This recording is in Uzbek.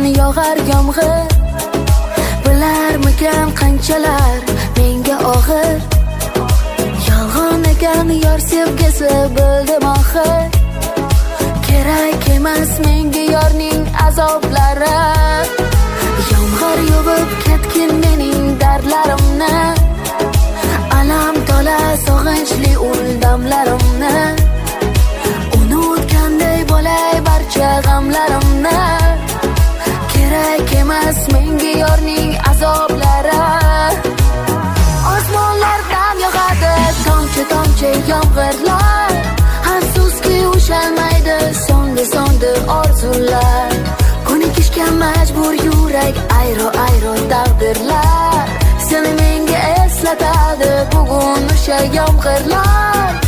Yog'ar yomg'ir. Bilarmikan qanchalar menga og'ir. Yolg'on ekan yor sevgisi, bildim oxir. Kerak emas menga yorning azoblari. Yomg'ir, yuvib ketgin mening dardlarimni, alam to'la sog'inchli ul damlarimni. Unutganday bo'lay barcha g'amlarimni. Kerak emas menga yorning azoblari. Osmonlardan yog'adi tomchi tomchi yomg'irlar. Afsuski, ushalmaydi so'ndi so'ndi orzular. Ko'nikishga majbur yurak ayro ayro taqdirlar. Seni menga eslatadi bugun o'sha yomg'irlar.